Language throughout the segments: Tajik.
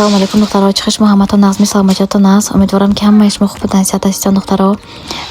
Ассалому алайкум, духтаро. Чӣ шумо ҳаматон нағзми, саломатиятон аст? Умедворам, ки ҳамаи шумо хуб будан, сиҳат ҳаститон, духтаро.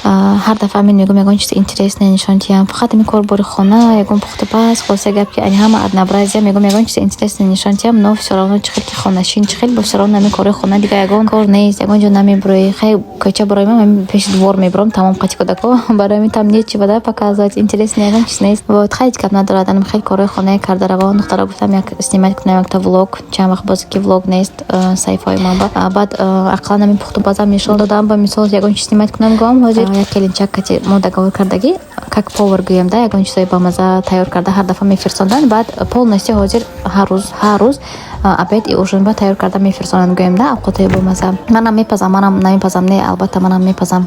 Ҳар дафъа ҳамин мегӯм, ягон чизи интересное нишон диҳам. Фақат ҳамин кор бори хона, ягон пухтупаз, хулоса гап, ки ани ҳама однообразие. Мегӯм, ягон чизи интересное нишон диҳам, но всё равно чӣ хел ки хонашин, чӣ хел бо всё равно ҳамин кори хона, дига ягон кор нест, ягон ҷо намебурӣ. Хай, кӯча барои ман ҳамин пеши двор мебурам, тамом, қати кӯдако. Барои ҳамин там нечего да показывать, интересный ягон чиз нест. Вот, хай, ҳеҷ гап надорад, анам хел корҳои хонае карда равон, духтаро. Гуфтам, як снимать кунам якта влог, чанд вақт боз ки влог нест саҳифаҳои ман ба. Баъд ақаллан ҳамин пухтупазам нишон додам. Ба мисол, ягон чиз снимать кунам, гӯям, ҳозир як келинчак кати мо договор кардагӣ, как повар гӯям да, ягон чизҳои бамаза тайёр карда ҳар дафъа мефирсонданд. Баъд полностью ҳозир ҳар рӯз, ҳар рӯз обед и ужин ба тайёр карда мефирсонанд, гӯем да, авқотҳои бомаза. Манам мепазам, манам намепазам не, албатта, манам мепазам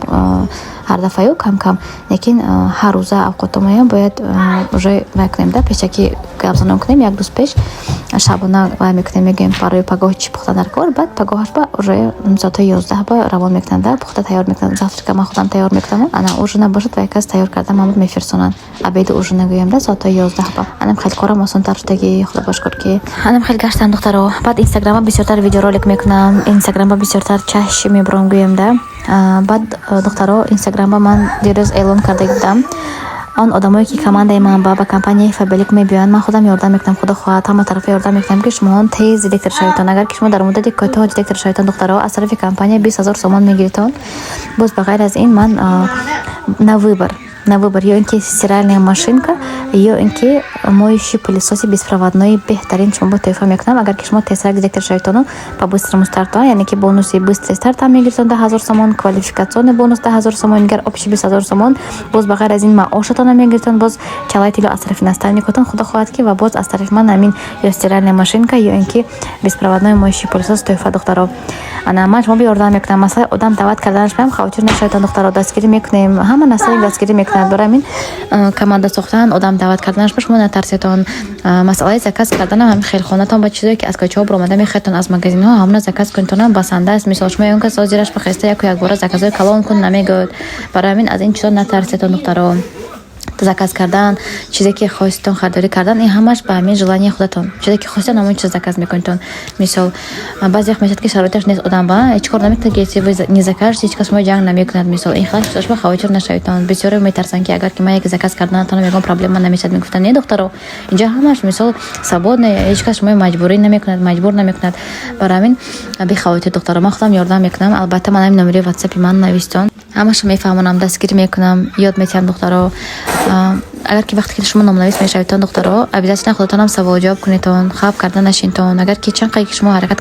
ҳар дафъаю кам кам, лекин ҳар рӯза авқотомоям бояд уже вай кунем да, пешакӣ гапзанон кунем. Як рӯз пеш шабона вай мекунем, мегӯем, барои пагоҳ чӣ пухта дар кор. Баъд пагоҳаш ба уже соатҳои 11 ба равон мекунанд да, пухта тайёр мекунанд. Завтрака ман худам тайёр мекунам, ана ужина бошад, ва як кас тайёр карда ман мефирсонанд. Обеду ужина, гӯям да, соатҳои 11 ба. Анам хел корам осонтар шудаги, худо шукр, ки анам хел гаштан, духтаро. Баъд Инстаграма бисёртар видеоролик мекунам, Инстаграма бисёртар чаще мебурам, гӯям да. Баъд, духтаро, Инстаграма ман дирӯз эълон карда будам: он одамое ки командаи ман ба компанияи Фаберлик мебиёянд, ман худам ёрдам мекунам, худо хоҳад, ҳама тарафа ёрдам мекунам, ки шумоҳон тез директор шаведтон. Агар ки шумо дар муддати кӯтоҳ директор шаведтон, духтаро, аз тарафи компания 20 000 сомон мегиритон. Боз ба ғайр аз ин, ман на выбор, на выбор: ё ин ки стиральная машинка, ё ин ки моющий пылесоси беспроводной беҳтарин шумо бо тӯҳфа мекунам, агар ки шумо тезтарак директор шаведтону по быстрому старту, яъне ки бонуси быстрый старт ҳам мегиритон 10 000 сомон, квалификационный бонус 10 000 сомон, дигар общий 20 000 сомон. Боз ба ғайр аз ин маошатонам мегиритон, боз чалаи тилло аз тарафи наставникотон, худо хоҳад ки, ва боз аз тарафи ман ҳамин ё стиральная машинка, ё ин ки беспроводной моющий пылесос тӯҳфа. Духтаро, ана ман шумо ёрдам мекунам. Масъалаи одам даъват карданаш ҳам хавотир нашаведтон, духтаро, дастгирӣ мекунем, ҳама наставник дастгирӣ мекунад. Барои ҳамин команда сохтан, одам даъват карданаш ба шумо натарсетон. Масъалаи заказ карданам ҳамин хел: хонатон ба чизое ки аз кӯчаҳо баромада мехоҳедтон, аз магазинҳо, ҳамона заказ кунедтонам басанда аст. Мисол, шумо ягон кас ҳозираш бихеста, яку якбора заказҳои калон кун намегӯяд. Барои ҳамин аз ин чизо натарсетон, духтаро. Заказ кардан, чизе ки хоститон харидорӣ кардан, ин ҳамаш ба ҳамин желанияи худатон. Чизе ки хоститон, ҳамон чиз заказ мекунедтон. Мисол, баъзе вақт мешавад, ки шароиташ нест одам ба, ҳеҷ кор намекунад, ки если вы не закажете, ҳеҷ кас шумо ҷанг намекунад. Мисол, ин хела чизошба хавотир нашаведтон. Бисёре метарсанд, ки агар ки ман яке заказ карда натавонам, ягон проблема намешавад, мегуфтанд. Не, духтаро, инҷо ҳамаш, мисол, свободно, ҳеҷ кас шумои маҷбурӣ намекунад, маҷбур намекунад. Барои ҳамин бехавотир, духтаро, ман худам ёрдам мекунам. Албатта, ман ҳамин номери Ватсапи ман навистон, ҳамаша мефаҳмонам, дастгирӣ мекунам, ёд метиҳам, духтаро. Агар ки вақте ки шумо номнавис мешаведтон, духтаро, обязательно худатонам савол ҷавоб кунедтон, хаб карда нашинтон. Агар ки чанд қадр ки шумо ҳаракат